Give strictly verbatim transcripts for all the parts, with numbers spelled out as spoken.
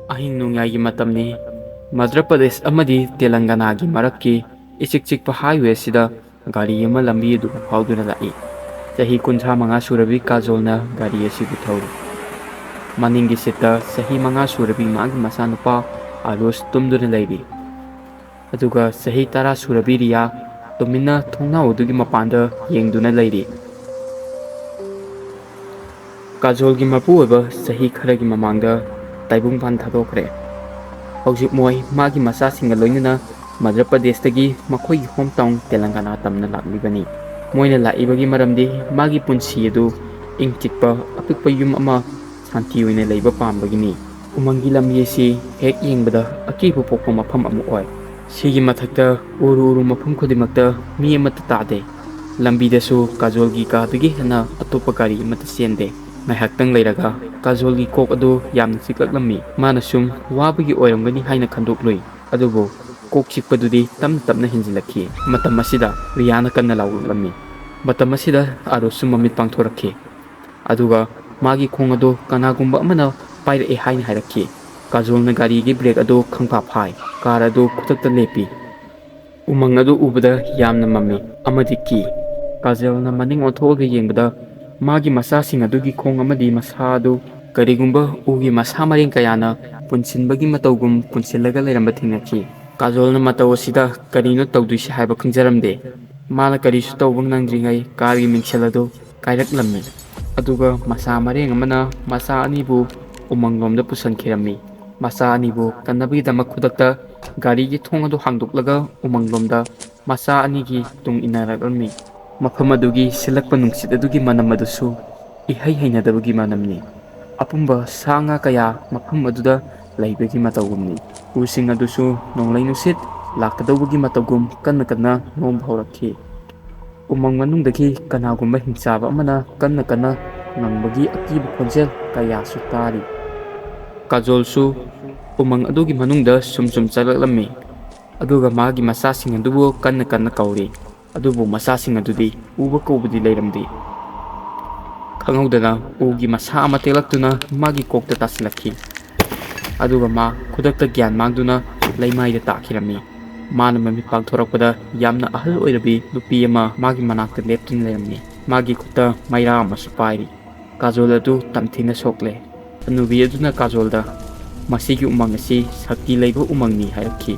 ꯑꯍꯤꯡ ꯅꯣꯡꯌꯥꯏꯒꯤ ꯃꯇꯝꯅꯤ꯫ ꯃꯙ꯭ꯌ ꯄ꯭ꯔꯗꯦꯁ ꯑꯃꯗꯤ ꯇꯦꯂꯪꯒꯅꯥꯒꯤ ꯃꯔꯛꯀꯤ ꯏꯆꯤꯛ ꯆꯤꯛꯄ highway ꯑꯁꯤꯗ ꯒꯥꯔꯤ ꯑꯃ ꯂꯝꯕꯤ ꯑꯗꯨ ꯐꯥꯎꯗꯨꯅ ꯂꯥꯛꯏ꯫ ꯆꯍꯤ ꯀꯨꯟꯊ꯭ꯔꯥ ꯃꯉꯥ ꯁꯨꯔꯕꯤ ꯀꯥꯖꯣꯜꯅ ꯒꯥꯔꯤ ꯑꯁꯤꯕꯨ ꯊꯧꯔꯤ꯫ ꯃꯅꯤꯡꯒꯤ ꯁꯤꯠꯇ ꯆꯍꯤ ꯃꯉꯥ ꯁꯨꯔꯕꯤ ꯃꯥꯒꯤ ꯃꯆꯥꯅꯨꯄꯥ ꯑꯥꯔꯨꯁ ꯇꯨꯝꯗꯨꯅ ꯂꯩꯔꯤ꯫ ꯑꯗꯨꯒ ꯆꯍꯤ ꯇꯔꯥ ꯁꯨꯔꯕꯤ ꯔꯤꯌꯥ ꯇꯨꯃꯤꯟꯅ ꯊꯣꯡꯅꯥꯎ ꯑꯗꯨꯒꯤ ꯃꯄꯥꯟꯗ ꯌꯦꯡꯗꯨꯅ ꯂꯩꯔꯤ꯫ ꯀꯥꯖꯣꯜꯒꯤ ꯃꯄꯨ ꯑꯣꯏꯕ ꯆꯍꯤ ꯈꯔꯒꯤ ꯃꯃꯥꯡꯗ ꯇꯥꯏꯕꯪꯄꯥꯟ ꯊꯥꯗꯣꯛꯈ꯭ꯔꯦ꯫ ꯍꯧꯖꯤꯛ ꯃꯣꯏ ꯃꯥꯒꯤ ꯃꯆꯥꯁꯤꯡꯒ ꯂꯣꯏꯅꯅ ꯃꯙ꯭ꯌ ꯄ꯭ꯔꯗꯦꯁꯇꯒꯤ ꯃꯈꯣꯏꯒꯤ home town ꯇꯦꯂꯪꯒꯥꯅꯥ ꯇꯝꯅ ꯂꯥꯛꯂꯤꯕꯅꯤ꯫ ꯃꯣꯏꯅ ꯂꯥꯛꯏꯕꯒꯤ ꯃꯔꯝꯗꯤ ꯃꯥꯒꯤ ꯄꯨꯟꯁꯤ ꯑꯗꯨ ꯏꯪ ꯆꯤꯛꯄ ꯑꯄꯤꯛꯄ ꯌꯨꯝ ꯑꯃ ꯁꯥꯟꯇꯤ ꯑꯣꯏꯅ ꯂꯩꯕ ꯄꯥꯝꯕꯒꯤꯅꯤ꯫ ꯎꯃꯪꯒꯤ ꯂꯝꯕꯤ ꯑꯁꯤ ꯍꯦꯛ ꯌꯦꯡꯕꯗ ꯑꯀꯤꯕ ꯄꯣꯛꯄ ꯃꯐꯝ ꯑꯃ ꯑꯣꯏ꯫ ꯁꯤꯒꯤ ꯃꯊꯛꯇ ꯎꯔꯨ ꯎꯔꯨ ꯃꯐꯝ ꯈꯨꯗꯤꯡꯃꯛꯇ ꯃꯤ ꯑꯃꯠꯇ ꯇꯥꯗꯦ꯫ ꯂꯝꯕꯤꯗꯁꯨ ꯀꯥꯖꯣꯜꯒꯤ ꯀꯥꯗꯒꯤ ꯍꯦꯟꯅ ꯑꯇꯣꯞꯄ ꯒꯥꯔꯤ ꯑꯃꯠꯇ ꯆꯦꯟꯗꯦ꯫ ꯉꯥꯏꯍꯥꯛꯇꯪ ꯂꯩꯔꯒ ꯀꯥꯖꯣꯜꯒꯤ ꯀꯣꯛ ꯑꯗꯨ ꯌꯥꯝꯅ ꯆꯤꯛꯂꯛꯂꯝꯃꯤ꯫ ꯃꯥꯅ ꯁꯨꯝ ꯋꯥꯕꯒꯤ ꯑꯣꯏꯔꯝꯒꯅꯤ ꯍꯥꯏꯅ ꯈꯟꯗꯣꯛꯂꯨꯏ꯫ ꯑꯗꯨꯕꯨ ꯀꯣꯛ ꯆꯤꯛꯄꯗꯨꯗꯤ ꯇꯞꯅ ꯇꯞꯅ ꯍꯦꯟꯖꯤꯜꯂꯛꯈꯤ꯫ ꯃꯇꯝ ꯑꯁꯤꯗ ꯔꯤꯌꯥꯅ ꯀꯟꯅ ꯂꯥꯎꯔꯛꯂꯝꯃꯤ꯫ ꯃꯇꯝ ꯑꯁꯤꯗ ꯑꯥꯔꯨꯁꯁꯨ ꯃꯃꯤꯠ ꯄꯥꯡꯊꯣꯔꯛꯈꯤ꯫ ꯑꯗꯨꯒ ꯃꯥꯒꯤ ꯈꯣꯡ ꯑꯗꯨ ꯀꯅꯥꯒꯨꯝꯕ ꯑꯃꯅ ꯄꯥꯏꯔꯛꯑꯦ ꯍꯥꯏꯅ ꯍꯥꯏꯔꯛꯈꯤ꯫ ꯀꯥꯖꯣꯜꯅ ꯒꯥꯔꯤꯒꯤ brake ꯑꯗꯨ ꯈꯪꯐꯥ ꯐꯥꯏ꯫ Car ꯑꯗꯨ ꯈꯨꯗꯛꯇ ꯂꯦꯞꯄꯤ꯫ ꯎꯃꯪ ꯑꯗꯨ ꯎꯕꯗ ꯌꯥꯝꯅ ꯃꯝꯃꯤ ꯑꯃꯗꯤ ꯀꯤ꯫ ꯀꯥꯖꯣꯜꯅ ꯃꯅꯤꯡ ꯑꯣꯟꯊꯣꯛꯑꯒ ꯌꯦꯡꯕꯗ ꯃꯥꯒꯤ ꯃꯆꯥꯁꯤꯡ ꯑꯗꯨꯒꯤ ꯈꯣꯡ ꯑꯃꯗꯤ ꯃꯁꯥ ꯑꯗꯨ ꯀꯔꯤꯒꯨꯝꯕ ꯎꯒꯤ ꯃꯁꯥ ꯃꯔꯦꯡ ꯀꯌꯥꯅ ꯄꯨꯟꯁꯤꯟꯕꯒꯤ ꯃꯇꯧꯒꯨꯝ ꯄꯨꯟꯁꯤꯜꯂꯒ ꯂꯩꯔꯝꯕ ꯊꯦꯡꯅꯈꯤ꯫ ꯀꯥꯖꯣꯜꯅ ꯃꯇꯧ ꯑꯁꯤꯗ ꯀꯔꯤꯅꯣ ꯇꯧꯗꯣꯏꯁꯤ ꯍꯥꯏꯕ ꯈꯪꯖꯔꯝꯗꯦ꯫ ꯃꯥꯅ ꯀꯔꯤꯁꯨ ꯇꯧꯕ ꯅꯪꯗ꯭ꯔꯤꯉꯩ carꯒꯤ ꯃꯤꯡꯁꯦꯜ ꯑꯗꯨ ꯀꯥꯏꯔꯛꯂꯝꯃꯤ꯫ ꯑꯗꯨꯒ ꯃꯁꯥ ꯃꯔꯦꯡ ꯑꯃꯅ ꯃꯆꯥ ꯑꯅꯤꯕꯨ ꯎꯃꯪꯂꯣꯝꯗ ꯄꯨꯁꯤꯟꯈꯤꯔꯝꯃꯤ꯫ ꯃꯆꯥ ꯑꯅꯤꯕꯨ ꯀꯟꯅꯕꯒꯤꯗꯃꯛ ꯈꯨꯗꯛꯇ ꯒꯥꯔꯤꯒꯤ ꯊꯣꯡ ꯑꯗꯨ ꯍꯥꯡꯗꯣꯛꯂꯒ ꯎꯃꯪꯂꯣꯝꯗ ꯃꯆꯥ ꯑꯅꯤꯒꯤ ꯇꯨꯡ ꯏꯟꯅꯔꯛꯂꯝꯃꯤ꯫ ꯃꯐꯝ ꯑꯗꯨꯒꯤ ꯁꯤꯜꯂꯛꯄ ꯅꯨꯡꯁꯤꯠ ꯑꯗꯨꯒꯤ ꯃꯅꯝ ꯑꯗꯨꯁꯨ ꯏꯍꯩ ꯍꯩꯅꯗꯕꯒꯤ ꯃꯅꯝꯅꯤ꯫ ꯑꯄꯨꯝꯕ ꯁꯥ ꯉꯥ ꯀꯌꯥ ꯃꯐꯝ ꯑꯗꯨꯗ ꯂꯩꯕꯒꯤ ꯃꯇꯧꯒꯨꯝꯅꯤ꯫ ꯎꯁꯤꯡ ꯑꯗꯨꯁꯨ ꯅꯣꯡꯂꯩ ꯅꯨꯡꯁꯤꯠ ꯂꯥꯛꯀꯗꯧꯕꯒꯤ ꯃꯇꯧꯒꯨꯝ ꯀꯟꯅ ꯀꯟꯅ ꯅꯣꯝꯕ ꯍꯧꯔꯛꯈꯤ꯫ ꯎꯃꯪ ꯃꯅꯨꯡꯗꯒꯤ ꯀꯅꯥꯒꯨꯝꯕ ꯍꯤꯡꯆꯥꯕ ꯑꯃꯅ ꯀꯟꯅ ꯀꯟꯅ ꯉꯪꯕꯒꯤ ꯑꯀꯤꯕ ꯈꯣꯟꯖꯦꯜ ꯀꯌꯥꯁꯨ ꯇꯥꯔꯤ꯫ ꯀꯥꯖꯣꯜꯁꯨ ꯎꯃꯪ ꯑꯗꯨꯒꯤ ꯃꯅꯨꯡꯗ ꯁꯨꯝ ꯁꯨꯝ ꯆꯠꯂꯛꯂꯝꯃꯤ, ꯑꯗꯨꯒ ꯃꯥꯒꯤ ꯃꯆꯥꯁꯤꯡ ꯑꯗꯨꯕꯨ ꯀꯟꯅ ꯀꯟꯅ ꯀꯧꯔꯤ꯫ ꯑꯗꯨꯕꯨ ꯃꯆꯥꯁꯤꯡ ꯑꯗꯨꯗꯤ ꯎꯕ ꯀꯧꯕꯗꯤ ꯂꯩꯔꯝꯗꯦ꯫ ꯈꯪꯍꯧꯗꯅ ꯎꯒꯤ ꯃꯁꯥ ꯑꯃ ꯇꯦꯛꯂꯛꯇꯨꯅ ꯃꯥꯒꯤ ꯀꯣꯛꯇ ꯇꯥꯁꯤꯜꯂꯛꯈꯤ꯫ ꯑꯗꯨꯒ ꯃꯥ ꯈꯨꯗꯛꯇ ꯒ꯭ꯌꯥꯟ ꯃꯥꯡꯗꯨꯅ ꯂꯩꯃꯥꯏꯗ ꯇꯥꯈꯤꯔꯝꯃꯤ꯫ ꯃꯥꯅ ꯃꯃꯤꯠ ꯄꯥꯡꯊꯣꯔꯛꯄꯗ ꯌꯥꯝꯅ ꯑꯍꯜ ꯑꯣꯏꯔꯕꯤ ꯅꯨꯄꯤ ꯑꯃ ꯃꯥꯒꯤ ꯃꯅꯥꯛꯇ ꯂꯦꯞꯇꯨꯅ ꯂꯩꯔꯝꯃꯤ꯫ ꯃꯥꯒꯤ ꯈꯨꯠꯇ ꯃꯩꯔꯥ ꯑꯃꯁꯨ ꯄꯥꯏꯔꯤ꯫ ꯀꯥꯖꯣꯜ ꯑꯗꯨ ꯇꯝꯊꯤꯅ ꯁꯣꯛꯂꯦ꯫ ꯍꯅꯨꯕꯤ ꯑꯗꯨꯅ ꯀꯥꯖꯣꯜꯗ, "ꯃꯁꯤꯒꯤ ꯎꯃꯪ ꯑꯁꯤ ꯁꯛꯇꯤ ꯂꯩꯕ ꯎꯃꯪꯅꯤ" ꯍꯥꯏꯔꯛꯈꯤ꯫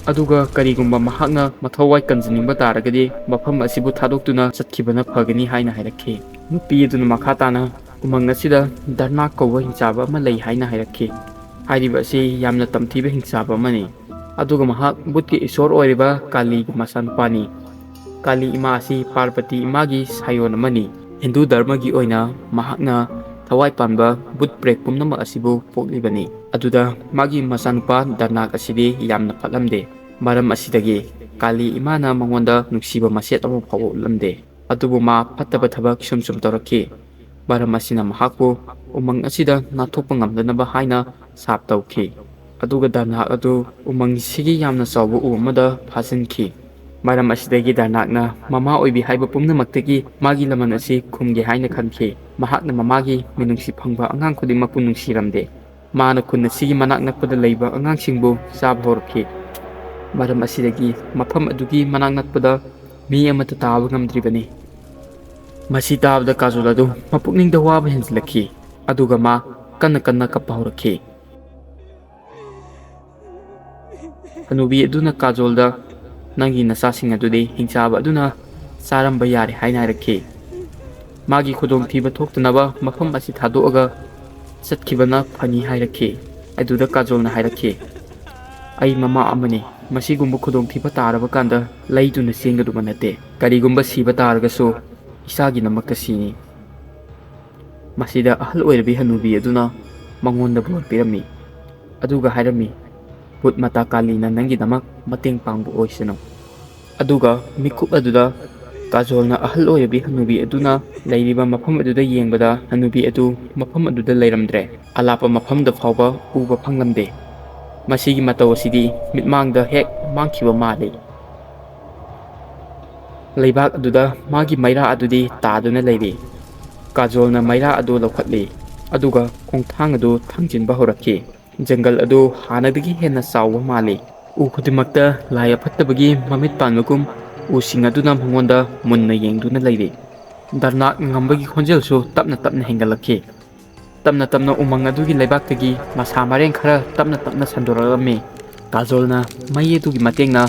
ꯑꯗꯨꯒ ꯀꯔꯤꯒꯨꯝꯕ ꯃꯍꯥꯛꯅ ꯃꯊꯧꯋꯥꯏ ꯀꯟꯖꯅꯤꯡꯕ ꯇꯥꯔꯒꯗꯤ ꯃꯐꯝ ꯑꯁꯤꯕꯨ ꯊꯥꯗꯣꯛꯇꯨꯅ ꯆꯠꯈꯤꯕꯅ ꯐꯒꯅꯤ ꯍꯥꯏꯅ ꯍꯥꯏꯔꯛꯈꯤ꯫ ꯅꯨꯄꯤ ꯑꯗꯨꯅ ꯃꯈꯥ ꯇꯥꯅ, "ꯎꯃꯪ ꯑꯁꯤꯗ ꯗꯔꯅꯥꯛ ꯀꯧꯕ ꯍꯤꯡꯆꯥꯕ ꯑꯃ ꯂꯩ" ꯍꯥꯏꯅ ꯍꯥꯏꯔꯛꯈꯤ꯫ ꯍꯥꯏꯔꯤꯕ ꯑꯁꯤ ꯌꯥꯝꯅ ꯇꯝꯊꯤꯕ ꯍꯤꯡꯆꯥꯕ ꯑꯃꯅꯤ꯫ ꯑꯗꯨꯒ ꯃꯍꯥꯛ ꯕꯨꯠꯀꯤ ꯏꯁꯣꯔ ꯑꯣꯏꯔꯤꯕ ꯀꯥꯂꯤꯒꯤ ꯃꯆꯥꯅꯨꯄꯥꯅꯤ꯫ ꯀꯥꯂꯤ ꯏꯃꯥ ꯑꯁꯤ ꯄꯥꯔꯕꯇꯤ ꯏꯃꯥꯒꯤ ꯁꯥꯌꯣꯟ ꯑꯃꯅꯤ꯫ ꯍꯤꯟꯗꯨ ꯙꯔꯃꯒꯤ ꯑꯣꯏꯅ ꯃꯍꯥꯛꯅ ꯊꯋꯥꯏ ꯄꯥꯟꯕ ꯕꯨꯠ ꯄ꯭ꯔꯦꯠ ꯄꯨꯝꯅꯃꯛ ꯑꯁꯤꯕꯨ ꯄꯣꯛꯂꯤꯕꯅꯤ꯫ ꯑꯗꯨꯗ ꯃꯥꯒꯤ ꯃꯆꯥꯅꯨꯄꯥ ꯗꯔꯅꯥꯛ ꯑꯁꯤꯗꯤ ꯌꯥꯝꯅ ꯐꯠꯂꯝꯗꯦ꯫ ꯃꯔꯝ ꯑꯁꯤꯗꯒꯤ ꯀꯥꯂꯤ ꯏꯃꯥꯅ ꯃꯉꯣꯟꯗ ꯅꯨꯡꯁꯤꯕ ꯃꯁꯦꯠ ꯑꯃ ꯐꯥꯎꯕ ꯎꯠꯂꯝꯗꯦ꯫ ꯑꯗꯨꯕꯨ ꯃꯥ ꯐꯠꯇꯕ ꯊꯕꯛ ꯁꯨꯝ ꯁꯨꯝ ꯇꯧꯔꯛꯈꯤ꯫ ꯃꯔꯝ ꯑꯁꯤꯅ ꯃꯍꯥꯛꯄꯨ ꯎꯃꯪ ꯑꯁꯤꯗ ꯅꯥꯟꯊꯣꯛꯄ ꯉꯝꯗꯅꯕ ꯍꯥꯏꯅ ꯁꯥꯞ ꯇꯧꯈꯤ꯫ ꯑꯗꯨꯒ ꯗꯔꯅꯥꯛ ꯑꯗꯨ ꯎꯃꯪꯁꯤꯒꯤ ꯌꯥꯝꯅ ꯆꯥꯎꯕ ꯎ ꯑꯃꯗ ꯐꯥꯖꯤꯟꯈꯤ꯫ ꯃꯔꯝ ꯑꯁꯤꯗꯒꯤ ꯗꯔꯅꯥꯛꯅ ꯃꯃꯥ ꯑꯣꯏꯕꯤ ꯍꯥꯏꯕ ꯄꯨꯝꯅꯃꯛꯇꯒꯤ ꯃꯥꯒꯤ ꯂꯃꯟ ꯑꯁꯤ ꯈꯨꯝꯒꯦ ꯍꯥꯏꯅ ꯈꯟꯈꯤ꯫ ꯃꯍꯥꯛꯅ ꯃꯃꯥꯒꯤ ꯃꯤꯅꯨꯡꯁꯤ ꯐꯪꯕ ꯑꯉꯥꯡ ꯈꯨꯗꯤꯡꯃꯛꯄꯨ ꯅꯨꯡꯁꯤꯔꯝꯗꯦ꯫ ꯃꯥꯅ ꯈꯨꯟ ꯑꯁꯤꯒꯤ ꯃꯅꯥꯛ ꯅꯛꯄꯗ ꯂꯩꯕ ꯑꯉꯥꯡꯁꯤꯡꯕꯨ ꯆꯥꯕ ꯍꯧꯔꯛꯈꯤ꯫ ꯃꯔꯝ ꯑꯁꯤꯗꯒꯤ ꯃꯐꯝ ꯑꯗꯨꯒꯤ ꯃꯅꯥꯛ ꯅꯛꯄꯗ ꯃꯤ ꯑꯃꯠꯇ ꯇꯥꯕ ꯉꯝꯗ꯭ꯔꯤꯕꯅꯤ꯫ ꯃꯁꯤ ꯇꯥꯕꯗ ꯀꯥꯖꯣꯜ ꯑꯗꯨ ꯃꯄꯨꯛꯅꯤꯡꯗ ꯋꯥꯕ ꯍꯦꯟꯖꯤꯜꯂꯛꯈꯤ, ꯑꯗꯨꯒ ꯃꯥ ꯀꯟꯅ ꯀꯟꯅ ꯀꯞꯄ ꯍꯧꯔꯛꯈꯤ꯫ ꯍꯅꯨꯕꯤ ꯑꯗꯨꯅ ꯀꯥꯖꯣꯜꯗ, "ꯅꯪꯒꯤ ꯅꯆꯥꯁꯤꯡ ꯑꯗꯨꯗꯤ ꯍꯤꯡꯆꯥꯕ ꯑꯗꯨꯅ ꯆꯥꯔꯝꯕ ꯌꯥꯔꯦ" ꯍꯥꯏꯅ ꯍꯥꯏꯔꯛꯈꯤ꯫ ꯃꯥꯒꯤ ꯈꯨꯗꯣꯡꯊꯤꯕ ꯊꯣꯛꯇꯅꯕ ꯃꯐꯝ ꯑꯁꯤ ꯊꯥꯗꯣꯛꯑꯒ ꯆꯠꯈꯤꯕꯅ ꯐꯅꯤ ꯍꯥꯏꯔꯛꯈꯤ꯫ ꯑꯗꯨꯗ ꯀꯥꯖꯣꯜꯅ ꯍꯥꯏꯔꯛꯈꯤ, "ꯑꯩ ꯃꯃꯥ ꯑꯃꯅꯤ꯫ ꯃꯁꯤꯒꯨꯝꯕ ꯈꯨꯗꯣꯡꯊꯤꯕ ꯇꯥꯔꯕ ꯀꯥꯟꯗ ꯂꯩꯗꯨꯅ ꯆꯦꯟꯒꯗꯧꯕ ꯅꯠꯇꯦ꯫ ꯀꯔꯤꯒꯨꯝꯕ ꯁꯤꯕ ꯇꯥꯔꯒꯁꯨ ꯏꯆꯥꯒꯤꯗꯃꯛꯇ ꯁꯤꯅꯤ"꯫ ꯃꯁꯤꯗ ꯑꯍꯜ ꯑꯣꯏꯔꯕꯤ ꯍꯅꯨꯕꯤ ꯑꯗꯨꯅ ꯃꯉꯣꯟꯗ ꯕꯣꯔ ꯄꯤꯔꯝꯃꯤ꯫ ꯑꯗꯨꯒ ꯍꯥꯏꯔꯝꯃꯤ, "ꯕꯨꯠ ꯃꯇꯥ ꯀꯥꯂꯤꯅ ꯅꯪꯒꯤꯗꯃꯛ ꯃꯇꯦꯡ ꯄꯥꯡꯕ ꯑꯣꯏꯁꯅꯨ"꯫ ꯑꯗꯨꯒ ꯃꯤꯀꯨꯞ ꯑꯗꯨꯗ ꯀꯥꯖꯣꯜꯅ ꯑꯍꯜ ꯑꯣꯏꯔꯕꯤ ꯍꯅꯨꯕꯤ ꯑꯗꯨꯅ ꯂꯩꯔꯤꯕ ꯃꯐꯝ ꯑꯗꯨꯗ ꯌꯦꯡꯕꯗ ꯍꯅꯨꯕꯤ ꯑꯗꯨ ꯃꯐꯝ ꯑꯗꯨꯗ ꯂꯩꯔꯝꯗ꯭ꯔꯦ꯫ ꯑꯂꯥꯞꯄ ꯃꯐꯝꯗ ꯐꯥꯎꯕ ꯎꯕ ꯐꯪꯂꯝꯗꯦ꯫ ꯃꯁꯤꯒꯤ ꯃꯇꯧ ꯑꯁꯤꯗꯤ ꯃꯤꯠꯃꯥꯡꯗ ꯍꯦꯛ ꯃꯥꯡꯈꯤꯕ ꯃꯥꯜꯂꯤ꯫ ꯂꯩꯕꯥꯛ ꯑꯗꯨꯗ ꯃꯥꯒꯤ ꯃꯩꯔꯥ ꯑꯗꯨꯗꯤ ꯇꯥꯗꯨꯅ ꯂꯩꯔꯤ꯫ ꯀꯥꯖꯣꯜꯅ ꯃꯩꯔꯥ ꯑꯗꯨ ꯂꯧꯈꯠꯂꯤ, ꯑꯗꯨꯒ ꯈꯣꯡꯊꯥꯡ ꯑꯗꯨ ꯊꯥꯡꯖꯤꯟꯕ ꯍꯧꯔꯛꯈꯤ꯫ ꯖꯪꯒꯜ ꯑꯗꯨ ꯍꯥꯟꯅꯗꯒꯤ ꯍꯦꯟꯅ ꯆꯥꯎꯕ ꯃꯥꯜꯂꯤ꯫ ꯎ ꯈꯨꯗꯤꯡꯃꯛꯇ ꯂꯥꯏ ꯑꯐꯠꯇꯕꯒꯤ ꯃꯃꯤꯠ ꯄꯥꯟꯕꯒꯨꯝ ꯎꯁꯤꯡ ꯑꯗꯨꯅ ꯃꯉꯣꯟꯗ ꯃꯨꯟꯅ ꯌꯦꯡꯗꯨꯅ ꯂꯩꯔꯤ꯫ ꯗꯔꯅꯥꯛ ꯉꯝꯕꯒꯤ ꯈꯣꯟꯖꯦꯜꯁꯨ ꯇꯞꯅ ꯇꯞꯅ ꯍꯦꯟꯒꯠꯂꯛꯈꯤ꯫ ꯇꯞꯅ ꯇꯞꯅ ꯎꯃꯪ ꯑꯗꯨꯒꯤ ꯂꯩꯕꯥꯛꯇꯒꯤ ꯃꯁꯥ ꯃꯔꯦꯡ ꯈꯔ ꯇꯞꯅ ꯇꯞꯅ ꯁꯟꯗꯣꯔꯛꯂꯝꯃꯤ꯫ ꯀꯥꯖꯣꯜꯅ ꯃꯩ ꯑꯗꯨꯒꯤ ꯃꯇꯦꯡꯅ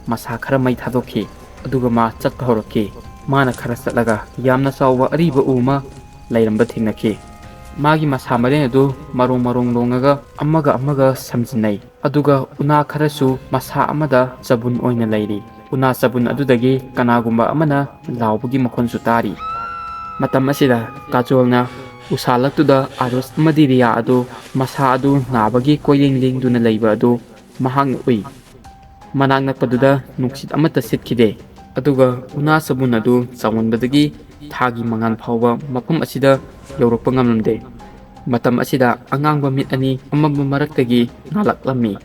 ꯃꯁꯥ ꯈꯔ ꯃꯩ ꯊꯥꯗꯣꯛꯈꯤ꯫ ꯑꯗꯨꯒ ꯃꯥ ꯆꯠꯄ ꯍꯧꯔꯛꯈꯤ꯫ ꯃꯥꯅ ꯈꯔ ꯆꯠꯂꯒ ꯌꯥꯝꯅ ꯆꯥꯎꯕ ꯑꯔꯤꯕ ꯎ ꯑꯃ ꯂꯩꯔꯝꯕ ꯊꯦꯡꯅꯈꯤ꯫ ꯃꯥꯒꯤ ꯃꯁꯥ ꯃꯔꯦꯡ ꯑꯗꯨ ꯃꯔꯣꯡ ꯃꯔꯣꯡ ꯂꯣꯡꯉꯒ ꯑꯃꯒ ꯑꯃꯒ ꯁꯝꯖꯤꯟꯅꯩ꯫ ꯑꯗꯨꯒ ꯎꯅꯥ ꯈꯔꯁꯨ ꯃꯁꯥ ꯑꯃꯗ ꯆꯕꯨꯟ ꯑꯣꯏꯅ ꯂꯩꯔꯤ꯫ ꯎꯅꯥ ꯆꯕꯨꯟ ꯑꯗꯨꯗꯒꯤ ꯀꯅꯥꯒꯨꯝꯕ ꯑꯃꯅ ꯂꯥꯎꯕꯒꯤ ꯃꯈꯣꯟꯁꯨ ꯇꯥꯔꯤ꯫ ꯃꯇꯝ ꯑꯁꯤꯗ ꯀꯥꯖꯣꯜꯅ ꯎꯁꯥ ꯂꯛꯇꯨꯗ ꯑꯥꯔꯨꯁ ꯑꯃꯗꯤ ꯔꯤꯌꯥ ꯑꯗꯨ ꯃꯁꯥ ꯑꯗꯨ ꯅꯥꯕꯒꯤ ꯀꯣꯏꯂꯦꯡ ꯂꯦꯡꯗꯨꯅ ꯂꯩꯕ ꯑꯗꯨ ꯃꯍꯥꯛꯅ ꯎꯏ꯫ ꯃꯅꯥꯛ ꯅꯛꯄꯗꯨꯗ ꯅꯨꯡꯁꯤꯠ ꯑꯃꯠꯇ ꯁꯤꯠꯈꯤꯗꯦ꯫ ꯑꯗꯨꯒ ꯎꯅꯥ ꯆꯕꯨꯟ ꯑꯗꯨ ꯆꯥꯎꯃꯟꯕꯗꯒꯤ ꯊꯥꯒꯤ ꯃꯉꯥꯜ ꯐꯥꯎꯕ ꯃꯐꯝ ꯑꯁꯤꯗ ꯌꯧꯔꯛꯄ ꯉꯝꯂꯝꯗꯦ꯫ ꯃꯇꯝ ꯑꯁꯤꯗ ꯑꯉꯥꯡꯕ ꯃꯤꯠ ꯑꯅꯤ ꯑꯃꯝꯕ ꯃꯔꯛꯇꯒꯤ ꯉꯥꯜꯂꯛꯂꯝꯃꯤ꯫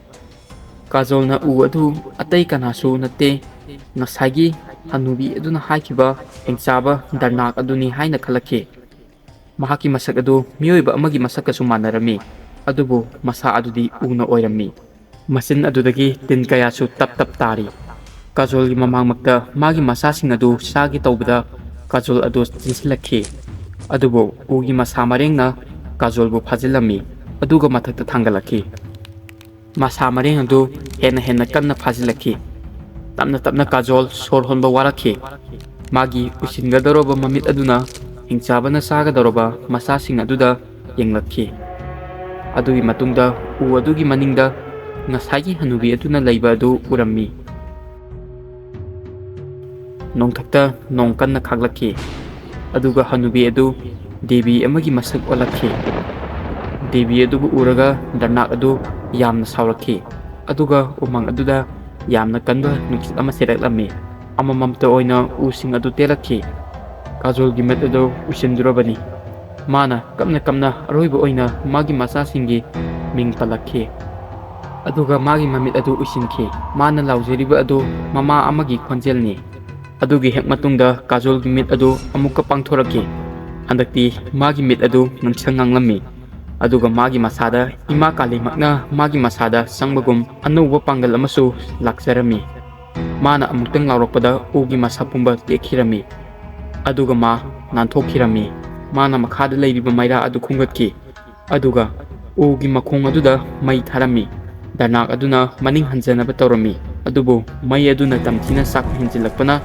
ꯀꯥꯖꯣꯜꯅ ꯎ ꯑꯗꯨ ꯑꯇꯩ ꯀꯅꯥꯁꯨ ꯅꯠꯇꯦ, ꯉꯁꯥꯏꯒꯤ ꯍꯅꯨꯕꯤ ꯑꯗꯨꯅ ꯍꯥꯏꯈꯤꯕ ꯍꯤꯡꯆꯥꯕ ꯗꯔꯅꯥꯛ ꯑꯗꯨꯅꯤ ꯍꯥꯏꯅ ꯈꯜꯂꯛꯈꯤ꯫ ꯃꯍꯥꯛꯀꯤ ꯃꯁꯛ ꯑꯗꯨ ꯃꯤꯑꯣꯏꯕ ꯑꯃꯒꯤ ꯃꯁꯛꯀꯁꯨ ꯃꯥꯟꯅꯔꯝꯃꯤ, ꯑꯗꯨꯕꯨ ꯃꯁꯥ ꯑꯗꯨꯗꯤ ꯎꯅ ꯑꯣꯏꯔꯝꯃꯤ꯫ ꯃꯆꯤꯟ ꯑꯗꯨꯗꯒꯤ ꯇꯤꯟ ꯀꯌꯥꯁꯨ ꯇꯞ ꯇꯞ ꯇꯥꯔꯤ꯫ ꯀꯥꯖꯣꯜꯒꯤ ꯃꯃꯥꯡꯃꯛꯇ ꯃꯥꯒꯤ ꯃꯆꯥꯁꯤꯡ ꯑꯗꯨ ꯆꯥꯒꯦ ꯇꯧꯕꯗ ꯀꯥꯖꯣꯜ ꯑꯗꯨ ꯆꯦꯟꯁꯤꯜꯂꯛꯈꯤ꯫ ꯑꯗꯨꯕꯨ ꯎꯒꯤ ꯃꯁꯥ ꯃꯔꯦꯡꯅ ꯀꯥꯖꯣꯜꯕꯨ ꯐꯥꯖꯤꯜꯂꯝꯃꯤ, ꯑꯗꯨꯒ ꯃꯊꯛꯇ ꯊꯥꯡꯒꯠꯂꯛꯈꯤ꯫ ꯃꯁꯥ ꯃꯔꯦꯡ ꯑꯗꯨ ꯍꯦꯟꯅ ꯍꯦꯟꯅ ꯀꯟꯅ ꯐꯥꯖꯤꯜꯂꯛꯈꯤ꯫ ꯇꯞꯅ ꯇꯞꯅ ꯀꯥꯖꯣꯜ ꯁꯣꯔ ꯍꯣꯟꯕ ꯋꯥꯔꯛꯈꯤ꯫ ꯃꯥꯒꯤ ꯎꯏꯁꯤꯟꯒꯗꯧꯔꯕ ꯃꯃꯤꯠ ꯑꯗꯨꯅ ꯍꯤꯡꯆꯥꯕꯅ ꯆꯥꯒꯗꯧꯔꯕ ꯃꯆꯥꯁꯤꯡ ꯑꯗꯨꯗ ꯌꯦꯡꯂꯛꯈꯤ꯫ ꯑꯗꯨꯒꯤ ꯃꯇꯨꯡꯗ ꯎ ꯑꯗꯨꯒꯤ ꯃꯅꯤꯡꯗ ꯉꯁꯥꯏꯒꯤ ꯍꯅꯨꯕꯤ ꯑꯗꯨꯅ ꯂꯩꯕ ꯑꯗꯨ ꯎꯔꯝꯃꯤ꯫ ꯅꯣꯡꯊꯛꯇ ꯅꯣꯡ ꯀꯟꯅ ꯈꯥꯛꯂꯛꯈꯤ, ꯑꯗꯨꯒ ꯍꯅꯨꯕꯤ ꯑꯗꯨ ꯗꯦꯕꯤ ꯑꯃꯒꯤ ꯃꯁꯛ ꯑꯣꯜꯂꯛꯈꯤ꯫ ꯗꯦꯕꯤ ꯑꯗꯨꯕꯨ ꯎꯔꯒ ꯗꯔꯅꯥꯛ ꯑꯗꯨ ꯌꯥꯝꯅ ꯁꯥꯎꯔꯛꯈꯤ, ꯑꯗꯨꯒ ꯎꯃꯪ ꯑꯗꯨꯗ ꯌꯥꯝꯅ ꯀꯟꯕ ꯅꯨꯡꯁꯤꯠ ꯑꯃ ꯁꯤꯠꯂꯛꯂꯝꯃꯤ꯫ ꯑꯃꯃꯝꯇ ꯑꯣꯏꯅ ꯎꯁꯤꯡ ꯑꯗꯨ ꯇꯦꯜꯂꯛꯈꯤ꯫ ꯀꯥꯖꯣꯜꯒꯤ ꯃꯤꯠ ꯑꯗꯨ ꯎꯏꯁꯤꯟꯗꯨꯔꯕꯅꯤ꯫ ꯃꯥꯅ ꯀꯞꯅ ꯀꯞꯅ ꯑꯔꯣꯏꯕ ꯑꯣꯏꯅ ꯃꯥꯒꯤ ꯃꯆꯥꯁꯤꯡꯒꯤ ꯃꯤꯡ ꯄꯜꯂꯛꯈꯤ꯫ ꯑꯗꯨꯒ ꯃꯥꯒꯤ ꯃꯃꯤꯠ ꯑꯗꯨ ꯎꯏꯁꯤꯟꯈꯤ꯫ ꯃꯥꯅ ꯂꯥꯎꯖꯔꯤꯕ ꯑꯗꯨ ꯃꯃꯥ ꯑꯃꯒꯤ ꯈꯣꯟꯖꯦꯜꯅꯤ꯫ ꯑꯗꯨꯒꯤ ꯍꯦꯛ ꯃꯇꯨꯡꯗ ꯀꯥꯖꯣꯜꯒꯤ ꯃꯤꯠ ꯑꯗꯨ ꯑꯃꯨꯛꯀ ꯄꯥꯡꯊꯣꯔꯛꯈꯤ꯫ ꯍꯟꯗꯛꯇꯤ ꯃꯥꯒꯤ ꯃꯤꯠ ꯑꯗꯨ ꯉꯥꯡꯁꯪ ꯉꯥꯡꯂꯝꯃꯤ꯫ ꯑꯗꯨꯒ ꯃꯥꯒꯤ ꯃꯁꯥꯗ ꯏꯃꯥ ꯀꯥꯂꯤꯃꯛꯅ ꯃꯥꯒꯤ ꯃꯁꯥꯗ ꯆꯪꯕꯒꯨꯝ ꯑꯅꯧꯕ ꯄꯥꯡꯒꯜ ꯑꯃꯁꯨ ꯂꯥꯛꯆꯔꯝꯃꯤ꯫ ꯃꯥꯅ ꯑꯃꯨꯛꯇꯪ ꯂꯥꯎꯔꯛꯄꯗ ꯎꯒꯤ ꯃꯁꯥ ꯄꯨꯝꯕ ꯇꯦꯛꯈꯤꯔꯝꯃꯤ꯫ ꯑꯗꯨꯒ ꯃꯥ ꯅꯥꯟꯊꯣꯛꯈꯤꯔꯝꯃꯤ꯫ ꯃꯥꯅ ꯃꯈꯥꯗ ꯂꯩꯔꯤꯕ ꯃꯩꯔꯥ ꯑꯗꯨ ꯈꯨꯝꯒꯠꯈꯤ꯫ ꯑꯗꯨꯒ ꯎꯒꯤ ꯃꯈꯣꯡ ꯑꯗꯨꯗ ꯃꯩ ꯊꯥꯔꯝꯃꯤ꯫ ꯗꯔꯅꯥꯛ ꯑꯗꯨꯅ ꯃꯅꯤꯡ ꯍꯟꯖꯅꯕ ꯇꯧꯔꯝꯃꯤ꯫ ꯑꯗꯨꯕꯨ ꯃꯩ ꯑꯗꯨꯅ ꯇꯝꯊꯤꯅ ꯆꯥꯛꯄ ꯍꯦꯟꯖꯤꯜꯂꯛꯄꯅ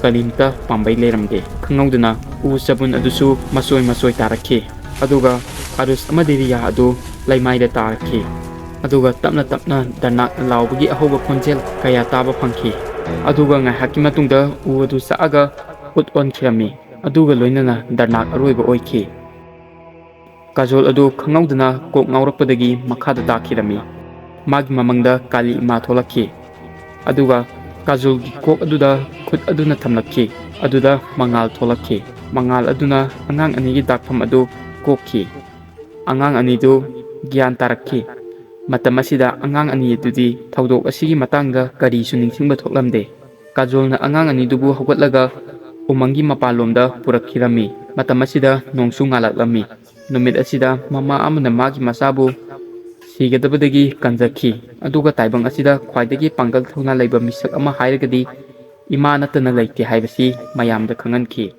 ꯀꯔꯤꯝꯇ ꯄꯥꯝꯕꯩ ꯂꯩꯔꯝꯗꯦ꯫ ꯈꯪꯍꯧꯗꯅ ꯎ ꯆꯕꯨꯟ ꯑꯗꯨꯁꯨ ꯃꯆꯣꯏ ꯃꯆꯣꯏ ꯇꯥꯔꯛꯈꯤ꯫ ꯑꯗꯨꯒ ꯑꯔꯨꯁ ꯑꯃꯗꯤ ꯔꯤꯌꯥ ꯑꯗꯨ ꯂꯩꯃꯥꯏꯗ ꯇꯥꯔꯛꯈꯤ꯫ ꯑꯗꯨꯒ ꯇꯞꯅ ꯇꯞꯅ ꯗꯔꯅꯥꯛꯅ ꯂꯥꯎꯕꯒꯤ ꯑꯍꯧꯕ ꯈꯣꯟꯖꯦꯜ ꯀꯌꯥ ꯇꯥꯕ ꯐꯪꯈꯤ꯫ ꯑꯗꯨꯒ ꯉꯥꯏꯍꯥꯛꯀꯤ ꯃꯇꯨꯡꯗ ꯎ ꯑꯗꯨ ꯆꯥꯛꯑꯒ ꯎꯠ ꯑꯣꯟꯈꯤꯔꯝꯃꯤ꯫ ꯑꯗꯨꯒ ꯂꯣꯏꯅꯅ ꯗꯔꯅꯥꯛ ꯑꯔꯣꯏꯕ ꯑꯣꯏꯈꯤ꯫ ꯀꯥꯖꯣꯜ ꯑꯗꯨ ꯈꯪꯍꯧꯗꯅ ꯀꯣꯛ ꯉꯥꯎꯔꯛꯄꯗꯒꯤ ꯃꯈꯥꯗ ꯇꯥꯈꯤꯔꯝꯃꯤ꯫ ꯃꯥꯒꯤ ꯃꯃꯪꯗ ꯀꯥꯂꯤ ꯏꯃꯥ ꯊꯣꯛꯂꯛꯈꯤ꯫ ꯑꯗꯨꯒ ꯀꯥꯖꯣꯜꯒꯤ ꯀꯣꯛ ꯑꯗꯨꯗ ꯈꯨꯠ ꯑꯗꯨꯅ ꯊꯝꯂꯛꯈꯤ꯫ ꯑꯗꯨꯗ ꯃꯉꯥꯜ ꯊꯣꯛꯂꯛꯈꯤ꯫ ꯃꯉꯥꯜ ꯑꯗꯨꯅ ꯑꯉꯥꯡ ꯑꯅꯤꯒꯤ ꯗꯥꯛꯐꯝ ꯑꯗꯨ ꯀꯣꯛꯈꯤ꯫ ꯑꯉꯥꯡ ꯑꯅꯤꯗꯨ ꯒ꯭ꯌꯥꯟ ꯇꯥꯔꯛꯈꯤ꯫ ꯃꯇꯝ ꯑꯁꯤꯗ ꯑꯉꯥꯡ ꯑꯅꯤ ꯑꯗꯨꯗꯤ ꯊꯧꯗꯣꯛ ꯑꯁꯤꯒꯤ ꯃꯇꯥꯡꯗ ꯀꯔꯤꯁꯨ ꯅꯤꯡꯁꯤꯡꯕ ꯊꯣꯛꯂꯝꯗꯦ꯫ ꯀꯥꯖꯣꯜꯅ ꯑꯉꯥꯡ ꯑꯅꯤꯗꯨꯕꯨ ꯍꯧꯒꯠꯂꯒ ꯎꯃꯪꯒꯤ ꯃꯄꯥꯟꯂꯣꯝꯗ ꯄꯨꯔꯛꯈꯤꯔꯝꯃꯤ꯫ ꯃꯇꯝ ꯑꯁꯤꯗ ꯅꯣꯡꯁꯨ ꯉꯥꯜꯂꯛꯂꯝꯃꯤ꯫ ꯅꯨꯃꯤꯠ ꯑꯁꯤꯗ ꯃꯃꯥ ꯑꯃꯅ ꯃꯥꯒꯤ ꯃꯆꯥꯕꯨ ꯁꯤꯒꯗꯕꯗꯒꯤ ꯀꯟꯖꯈꯤ꯫ ꯑꯗꯨꯒ ꯇꯥꯏꯕꯪ ꯑꯁꯤꯗ ꯈ꯭ꯋꯥꯏꯗꯒꯤ ꯄꯥꯡꯒꯜ ꯊꯧꯅꯥ ꯂꯩꯕ ꯃꯤꯁꯛ ꯑꯃ ꯍꯥꯏꯔꯒꯗꯤ ꯏꯃꯥ ꯅꯠꯇꯅ ꯂꯩꯇꯦ ꯍꯥꯏꯕꯁꯤ ꯃꯌꯥꯝꯗ ꯈꯪꯍꯟꯈꯤ꯫